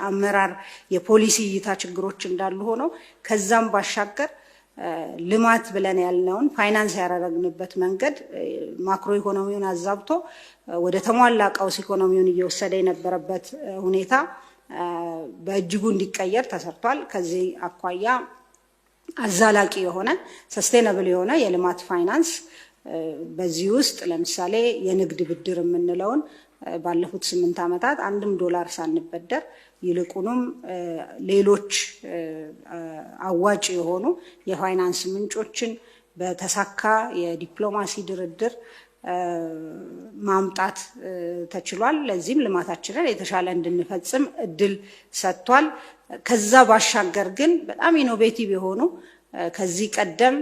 የአመራር የፖሊሲ እይታ ችግሮች እንዳሉ ሆነው ከዛም ባሻገር ልማት ብለን ያልነውን ፋይናንስ ያደረግንበት መንገድ ማክሮ ኢኮኖሚውን አዛብቶ ወደ ተሟላ ቀውስ ኢኮኖሚውን እየወሰደ የነበረበት ሁኔታ በእጅጉ እንዲቀየር ተሰርቷል። ከዚህ አኳያ አዛላቂ የሆነ sustainable የሆነ የልማት ፋይናንስ፣ በዚህ ውስጥ ለምሳሌ የንግድ ብድር የምንለውን ባለፉት 8 ዓመታት አንድም ዶላር ሳንበደር ይልቁንም ሌሎች አዋጭ የሆኑ የፋይናንስ ምንጮችን በተሳካ የዲፕሎማሲ ድርድር ማምጣት ተችሏል። ለዚህም ልማታችንን የተሻለ እንድንፈጽም እድል ሰጥቷል። ከዛ ባሻገር ግን በጣም innovative የሆኑ ከዚህ ቀደም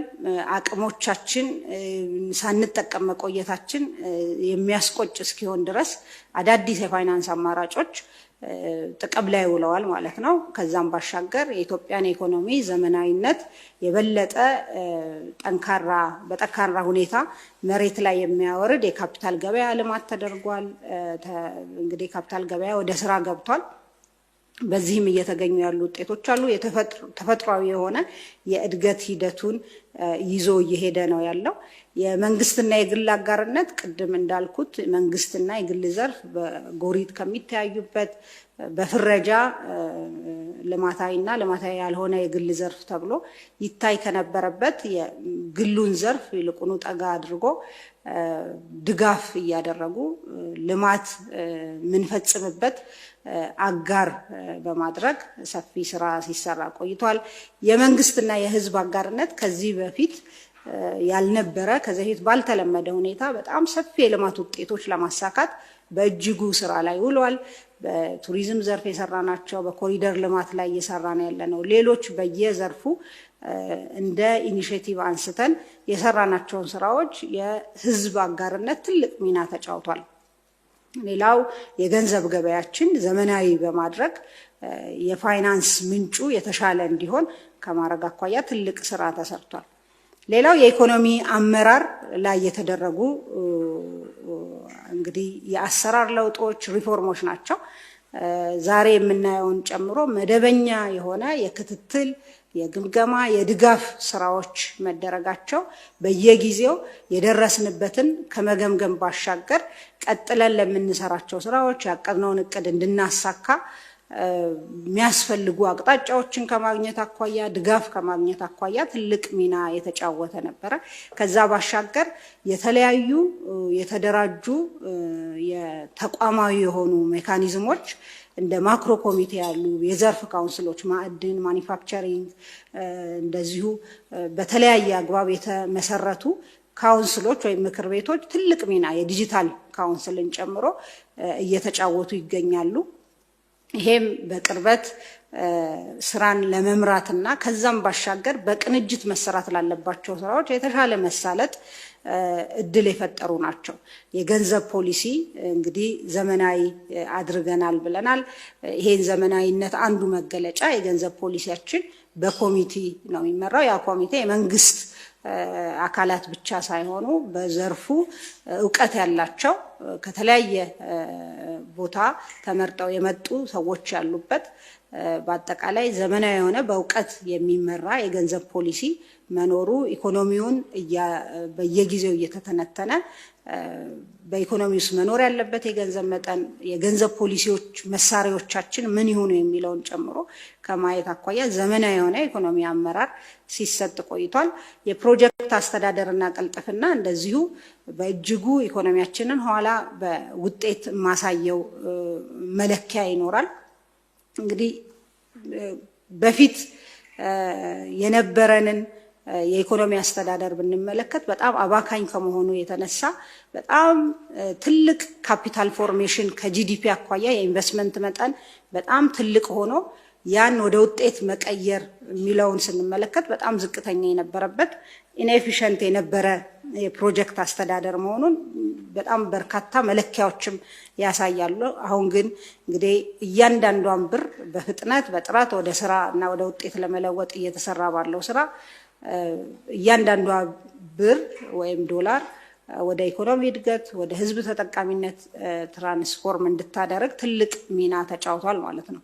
አቅሞቻችን ሳንጠቀም መቆየታችን የሚያስቆጭ እስኪሆን ድረስ አዳዲስ የፋይናንስ አማራጮች ጥቅም ላይ ውለዋል ማለት ነው። ከዛም ባሻገር የኢትዮጵያን ኢኮኖሚ ዘመናዊነት የበለጠ ጠንካራ በጠንካራ ሁኔታ መሬት ላይ የሚያወርድ የካፒታል ገበያ ልማት ተደርጓል። እንግዲህ የካፒታል ገበያ ወደ ስራ ገብቷል። በዚህም እየተገኙ ያሉ ውጤቶች አሉ። ተፈጥሯዊ የሆነ የእድገት ሂደቱን ይዞ እየሄደ ነው ያለው። የመንግስትና የግል አጋርነት ቅድም እንዳልኩት መንግስትና የግል ዘርፍ በጎሪጥ ከሚተያዩበት፣ በፍረጃ ልማታዊና ልማታዊ ያልሆነ የግል ዘርፍ ተብሎ ይታይ ከነበረበት የግሉን ዘርፍ ይልቁኑ ጠጋ አድርጎ ድጋፍ እያደረጉ ልማት የምንፈጽምበት አጋር በማድረግ ሰፊ ስራ ሲሰራ ቆይቷል። የመንግስትና የህዝብ አጋርነት ከዚህ በፊት ያልነበረ፣ ከዚህ በፊት ባልተለመደ ሁኔታ በጣም ሰፊ የልማት ውጤቶች ለማሳካት በእጅጉ ስራ ላይ ውሏል። በቱሪዝም ዘርፍ የሰራናቸው፣ በኮሪደር ልማት ላይ እየሰራን ያለ ነው። ሌሎች በየዘርፉ እንደ initiative አንስተን የሰራናቸውን ስራዎች የህዝብ አጋርነት ትልቅ ሚና ተጫውቷል። ሌላው የገንዘብ ገበያችን ዘመናዊ በማድረግ የፋይናንስ ምንጩ የተሻለ እንዲሆን ከማድረግ አኳያ ትልቅ ስራ ተሰርቷል። ሌላው የኢኮኖሚ አመራር ላይ የተደረጉ እንግዲህ የአሰራር ለውጦች፣ ሪፎርሞች ናቸው። ዛሬ የምናየውን ጨምሮ መደበኛ የሆነ የክትትል፣ የግምገማ፣ የድጋፍ ስራዎች መደረጋቸው በየጊዜው የደረስንበትን ከመገምገም ባሻገር ቀጥለን ለምንሰራቸው ስራዎች ያቀድነውን እቅድ እንድናሳካ የሚያስፈልጉ አቅጣጫዎችን ከማግኘት አኳያ፣ ድጋፍ ከማግኘት አኳያ ትልቅ ሚና የተጫወተ ነበረ። ከዛ ባሻገር የተለያዩ የተደራጁ የተቋማዊ የሆኑ mechanism ኦች እንደ macro ኮሚቴ ያሉ የዘርፍ council ኦች፣ ማዕድን፣ manufacturing፣ እንደዚሁ በተለያየ አግባብ የተመሰረቱ council ኦች ወይም ምክር ቤቶች ትልቅ ሚና የ digital council ን ጨምሮ እየተጫወቱ ይገኛሉ። ይሄም በቅርበት ስራን ለመምራትና ከዛም ባሻገር በቅንጅት መሰራት ላለባቸው ስራዎች የተሻለ መሳለጥ እድል የፈጠሩ ናቸው። የገንዘብ ፖሊሲ እንግዲህ ዘመናዊ አድርገናል ብለናል። ይሄን ዘመናዊነት አንዱ መገለጫ የገንዘብ ፖሊሲያችን በኮሚቴ ነው የሚመራው። ያ ኮሚቴ የመንግስት አካላት ብቻ ሳይሆኑ በዘርፉ እውቀት ያላቸው ከተለያየ ቦታ ተመርጠው የመጡ ሰዎች ያሉበት፣ በአጠቃላይ ዘመናዊ የሆነ በእውቀት የሚመራ የገንዘብ ፖሊሲ መኖሩ ኢኮኖሚውን በየጊዜው እየተተነተነ በኢኮኖሚ ውስጥ መኖር ያለበት የገንዘብ መጠን፣ የገንዘብ ፖሊሲዎች መሳሪያዎቻችን ምን ይሁኑ የሚለውን ጨምሮ ከማየት አኳያ ዘመናዊ የሆነ ኢኮኖሚ አመራር ሲሰጥ ቆይቷል። የፕሮጀክት አስተዳደርና ቅልጥፍና እንደዚሁ በእጅጉ ኢኮኖሚያችንን ኋላ በውጤት ማሳየው መለኪያ ይኖራል። እንግዲህ በፊት የነበረንን የኢኮኖሚ አስተዳደር ብንመለከት በጣም አባካኝ ከመሆኑ የተነሳ በጣም ትልቅ capital formation ከ GDP አኳያ የኢንቨስትመንት መጠን በጣም ትልቅ ሆኖ ያን ወደ ውጤት መቀየር የሚለውን ስንመለከት በጣም ዝቅተኛ የነበረበት፣ inefficient የነበረ የፕሮጀክት አስተዳደር መሆኑን በጣም በርካታ መለኪያዎችም ያሳያሉ። አሁን ግን እንግዲህ እያንዳንዷን ብር በፍጥነት በጥራት ወደ ስራ እና ወደ ውጤት ለመለወጥ እየተሰራ ባለው ስራ እያንዳንዷ ብር ወይም ዶላር ወደ ኢኮኖሚ እድገት፣ ወደ ህዝብ ተጠቃሚነት transform እንድታደርግ ትልቅ ሚና ተጫውቷል ማለት ነው።